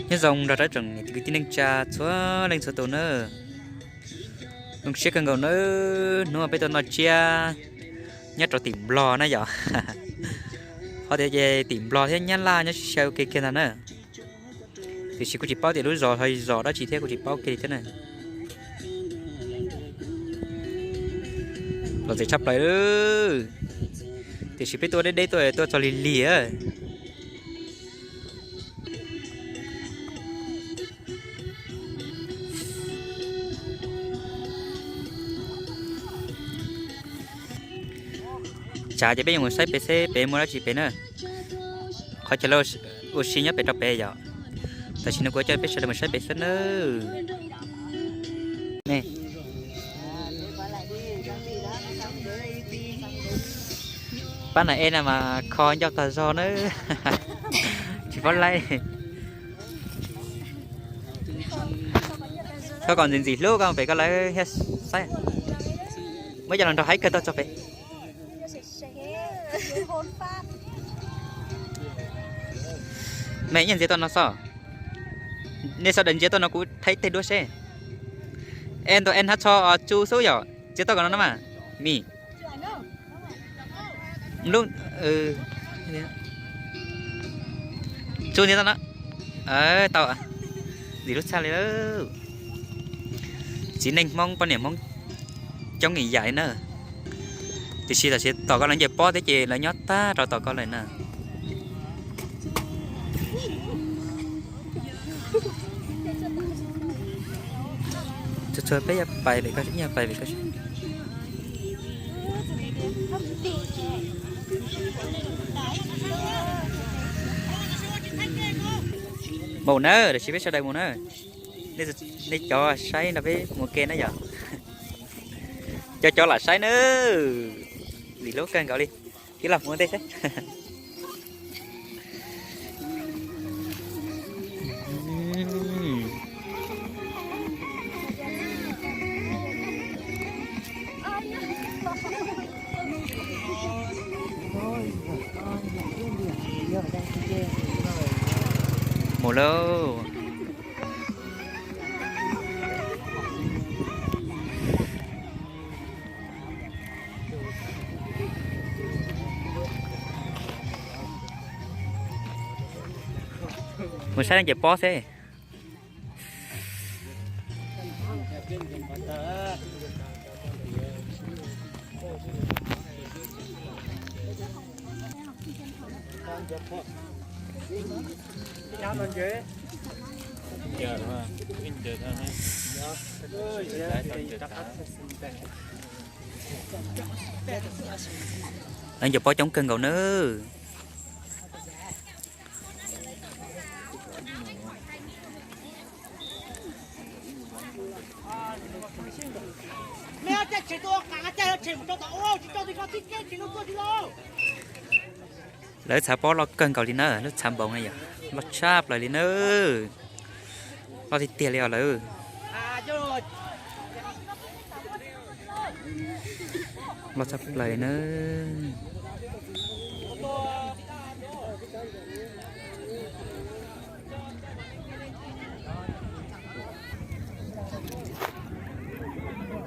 Nyob zoo nrog rau tsoom niam txiv kwv tij neej tsa txhua leej txhua tus nawb. Zoo siab kawg nkaus nawb, hnub no peb tuaj noj tsiab nyob rau tim Nplog na yom. Ho tias ces tim Nplog thiab Nyab Laj nyob sib xyaw ua ke kiag ntag na. Tiam sis kuj tsis paub tias lub zos ho zos dab tsi thiab, kuj tsis paub kiag li thiab na. Los ntxim tshaj plaws, tiam sis peb tuaj deb deb tuaj, tuaj txog lig lig. Tsam ces peb yuav mus saib pem seb pem muaj dab tsi pem na. Qhov chaw lawv ua si nyob pem rau pem yom. Tam sim no kuv coj peb sawv daws mus saib pem xwb nawb. Pab na e na mas kho ncauj tag zog na. Tsis paub laij. Koj kom ntxim ntxim hlub koj pem koj lawv thiaj saib. Muab coj los nrog haib kawg tau txog pem. Mej nyiaj ntxias tau no xwb. Nej sawv daws ntxias tau no kuv thaij tej duab seb. Es ntu es hnav txho tsu xub yom, ntxias tau kom no no mas. Mis. Lub, tsu ntxias tau no. Tau, ntxim lub txhaj li. Txiv neej Hmoob poj niam Hmoob coob ib yam li na. Tiam sis tam sim tom ko lawv nce pob thiab ces lawv nyob tag rau tom ko lawm na. Txhua txhua peb yuav pais pem ko, pais pem ko. Mus na, tam sim peb sawv daws mus na. Nej cov saib no peb mus ke na yom. Cov cov lam saib na. Ntxim hlub kawg nkaus li. Tij laug mus ua ntej seb. Mus lauj. Mus saib leej ces pob xwb. Lawv cov pob coob kawg nkaus nawb. Lawv txhav pob loj kawg nkaus li na, lub txhav npaum na yom, loj tshaj plaws li na. Loj tiag tiag li os lawm. Loj tshaj plaws na.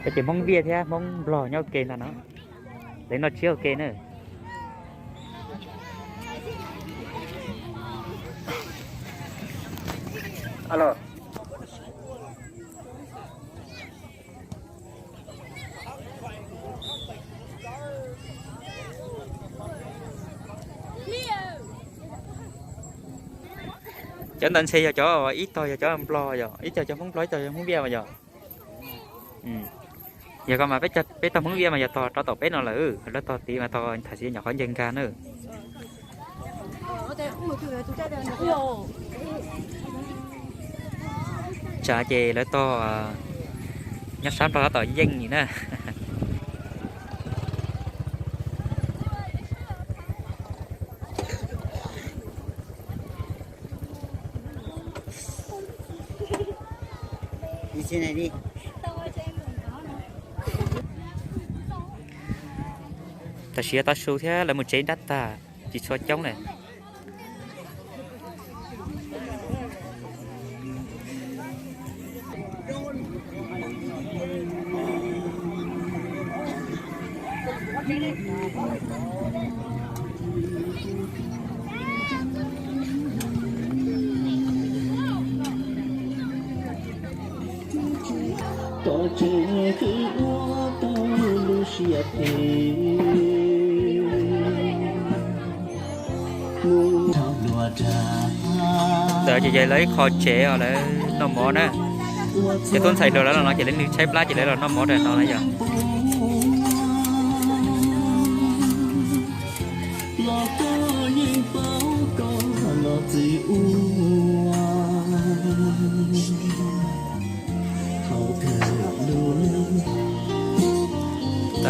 Ces Hmoob Viaj thiab Hmoob Nplog nyob ua ke ntag no. Lawv noj tsiab ua ke na. Cov ntawd ntshe yog cov ib tog yog cov Nplog yom, ib tog cov Hmoob Nplog ib tog cov Hmoob Viaj mas yom. Yog ko mas peb tog Hmoob Viaj mas yog tog rov tom peb no lawm, lawv tog tid mas tog tham si nyom qhov nce nkag na. Tsam ces lawv tog nyob sab Nplog tab tom yeej li na. Tam sim no tav su thiab lawv mus tsev nrab tag, tsis tshua coob lawm. Ntawd ces yog lawv ib qho tsev os, lawv noj mov na. Ces tuaj ntxhais hluas lawv los no ces lawv nws tshaib plab ces lawv los noj mov rau no na yog.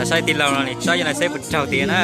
Saib tij laug no nws tsob yog na, saib puas raug tiag na.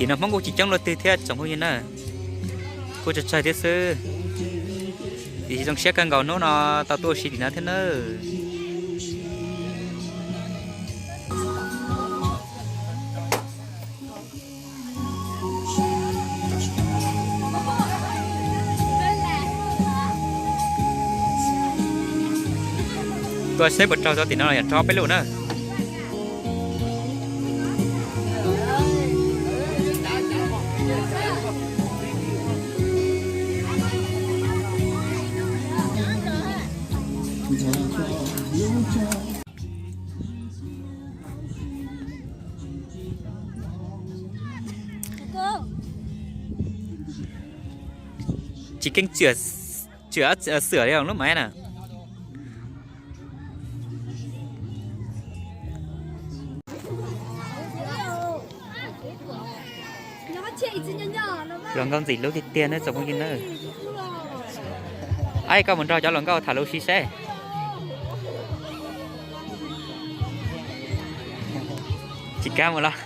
Tim no Hmoob kuj tsis coob luaj twg thiab tsoom phooj ywg na, kuj tsawg tsawg thiab xwb. Tiam sis zoo siab kawg nkaus hnub no tau tuaj ua si tim no thiab nawb. Tuaj saib puas raug tau tim no los yog raug peb lub na. Tsis keeb txwm xwm li lub maiv na. Hluas nkauj ntxim hlub tiag tiag nawb tsoom phooj ywg nawb. Aib, koj mus nrog cov hluas nkauj tham lus sib seb. Tsis kam mus los.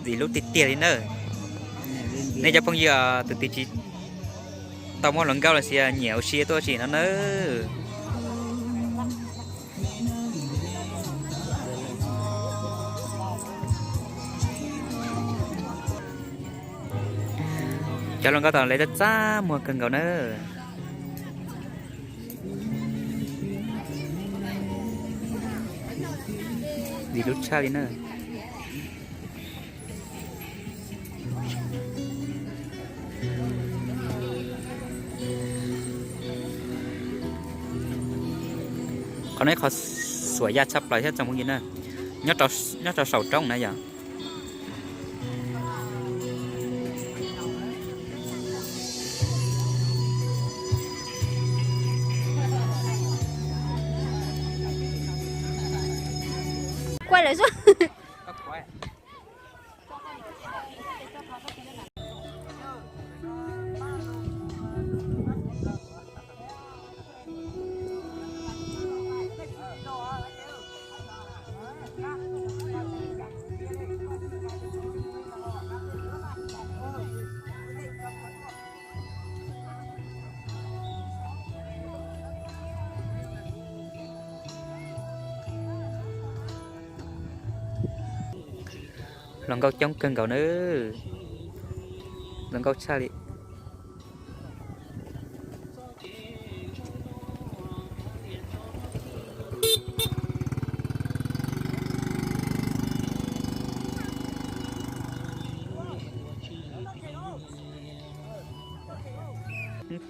Ntxim hlub tiag tiag li na. Nej cov phooj ywg tus twg tsis tau muaj hluas nkauj los sis nyiam ua si tuaj ua si no nawb. Cov hluas nkauj tom lawv txaj txaj muag kawg nkaus na. Ntxim hlub tshaj li na. Qhov no ib qho xuas yaj tshaj plaws thiab tsoom phooj ywg na. Nyob rau saum roob na yom. Hluas nkauj coob kawg nkaus nawb. Hluas nkauj tshaj li.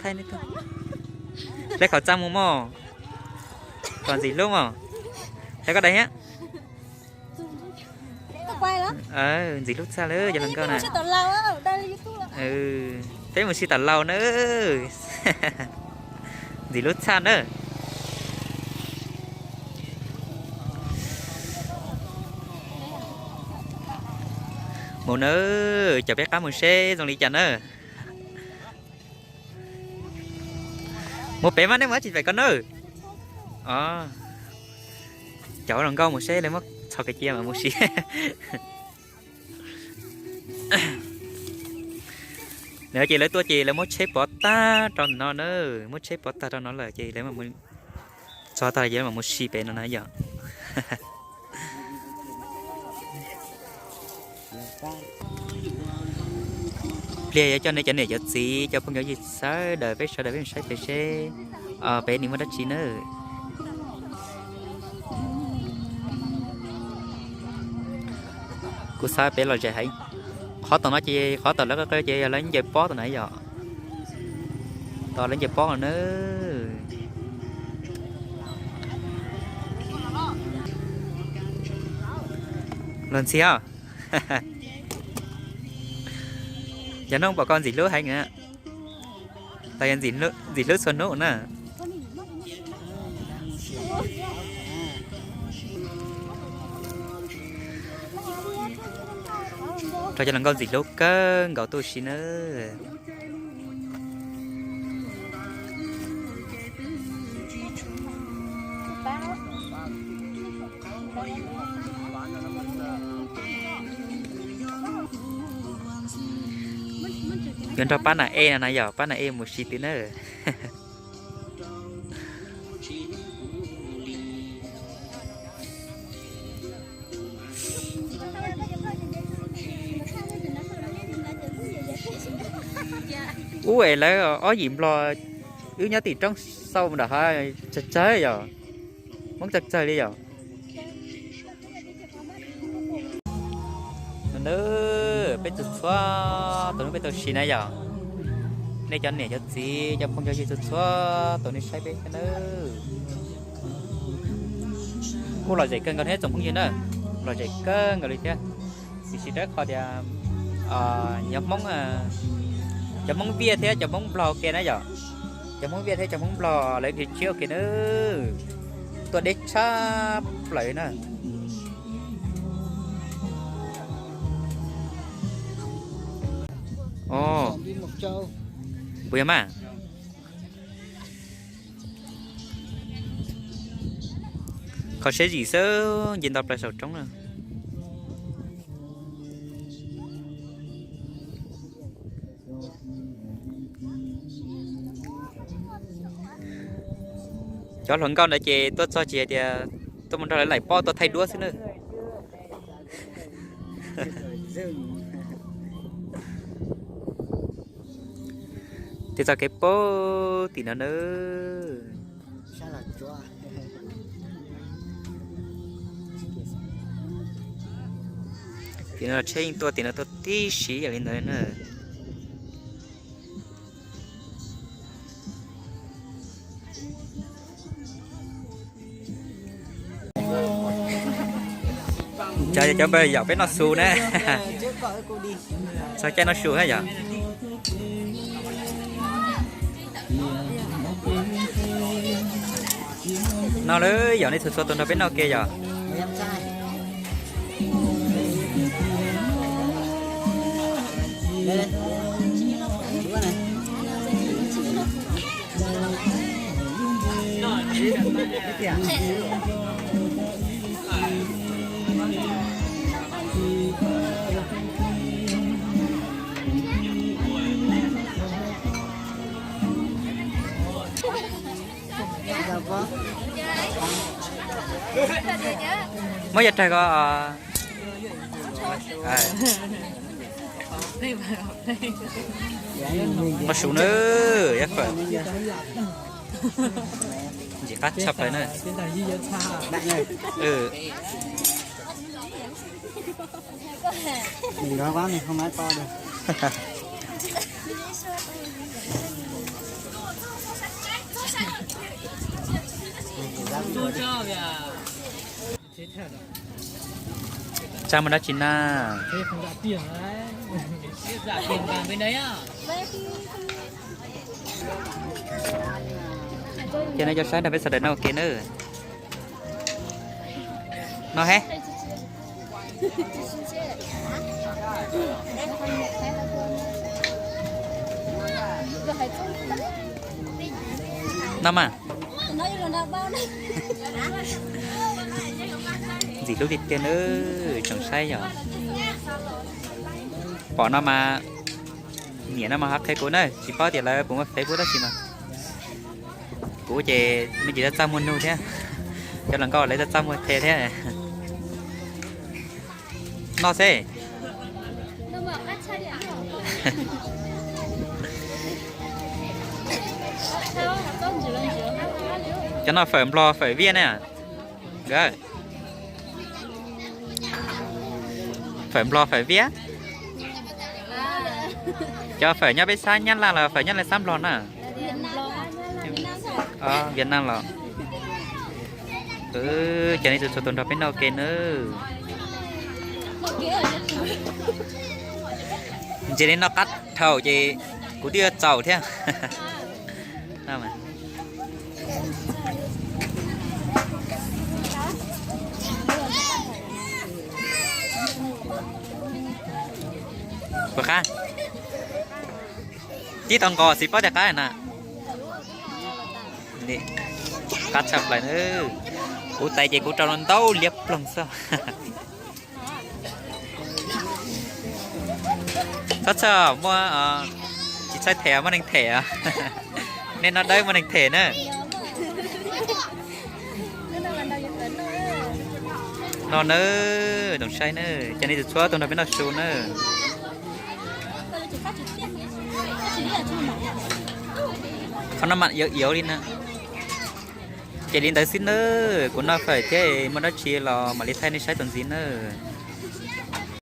Thaij, thaij khov txaj mus mog. Kom ntxim hlub mog. Thaij koj daim thiab. Ntxim hlub tshaj lawm cov hluas nkauj na. Peb mus si tam laus na. Ntxim hlub tshaj na. Mus na, cov peb qab mus seb zoo li cas na. Mus pem mas nej mus dab tsi pem ko na. Cov hluas nkauj mus seb lawv muab txhos kev cia mas mus si. Nws ces lawv tuaj ces lawv muab tsheb pov tag rau no na, muab tsheb pov tag rau no lawm ces lawv txog tag lawm ces lawv mam mus si pem no na yom. Pliag yuav coj nej cov niam cov txiv cov phooj cov ywg sawv daws peb sawv daws peb mus saib pem seb pem nws muaj dab tsi na. Kuv xav pem lom zem heev. Qhov tom no ces qhov tom lawv qw ces yog lawv ncaws pob tom na yom. Tom lawv ncaws pob no na. Los ntxhi os. Cov hnub pom koj ntxim hlub heev na. Los yog ntxim hlub txhua hnub na. Rau cov hluas nkauj ntxim hlub kawg nkaus tuaj si na. Yuav nrog pab na e no na yom, pab na e mus si twb na. Ub es lawv ob yim nplog wb nyob tim roob xauj nram hav tsawg tsawg yom, Hmoob tsawg tsawg li yom. Peb txhua txhua tus hnub peb tau si na yom, nej cov niam cov txiv cov phooj cov ywg txhua txhua tus nej saib peb thiab nawb. Kuj lom zem kawg nkaus thiab tsoom phooj ywg na, lom zem kawg nkaus li thiab. Tiam sis rau qhov tias nyob Hmoob, cov Hmoob Viaj thiab cov Hmoob Nplog ua ke na yom, cov Hmoob Viaj thiab cov Hmoob Nplog lawv kev tshiab ua ke na, tuaj deb tshaj plaws na. Puas yog mas? Kho siab zim xwb nce nto plaws saum roob na. Cov hluas nkauj ntawd ces tuaj txog tsis hais tias tuaj mus nrog lawv laim pob tuaj thaij duab xwb na. Twb txoj kev puag tim no na. Tim no tsheb yeej tuaj tim no tuaj tib si yam li ntawd na. Cov cov npawg yaum peb noj su na. Txog caij noj su na yom. No lawm yom, nej txhua txhua tus nrog peb noj ke yom. Muab yog rag ko. Noj su na, ntxim qab tshaj plaws na. Tsa mus dab tsi na? Ces nej cov saib nrog peb sawv daws noj ua ke nawb. No he. No mas. Ntxim hlub tiag tiag nawb tsoom saib yom. Pom no mas, niam no mas ho qhia kuv na, tsis paub tias lawv puas muaj Facebook tab sis mas kuv ces me ntsis txaj txaj muag nug thiab, cov hluas nkauj lawv txaj txaj muag qhia thiab. No xwb. Cov no fawm Nplog fawm Viaj na. Nkawd, fawm Nplog fawm Viaj. Cov fawm nyob peb sab Nyab Laj los fawm nyob li sab Nplog na? Viaj Nam los. Ces nej txhua txhua tus nrog peb noj ua ke nawb. Ntsia li noj qab dhau ces kuv twb yuav txaus thiab. Puas qab? Tib tau nqos xwb paub tias qab na. Qab tshaj plaws na. Kuv tais ces kuv rau ntau liab ploog xwb. Txhob txhawj, muaj, tsis txhawj them, muaj neeg them. Nej noj dawb muaj neeg them na. No nawb, tsoom saib na, ces nej txhua txhua tus nrog peb noj su na. Qhov no mas iov iov li na. Ces li ntawd xwb nawb, kuv noj fawm thiab, muaj dab tsi los mam li thaij nej saib txuas ntxiv nawb.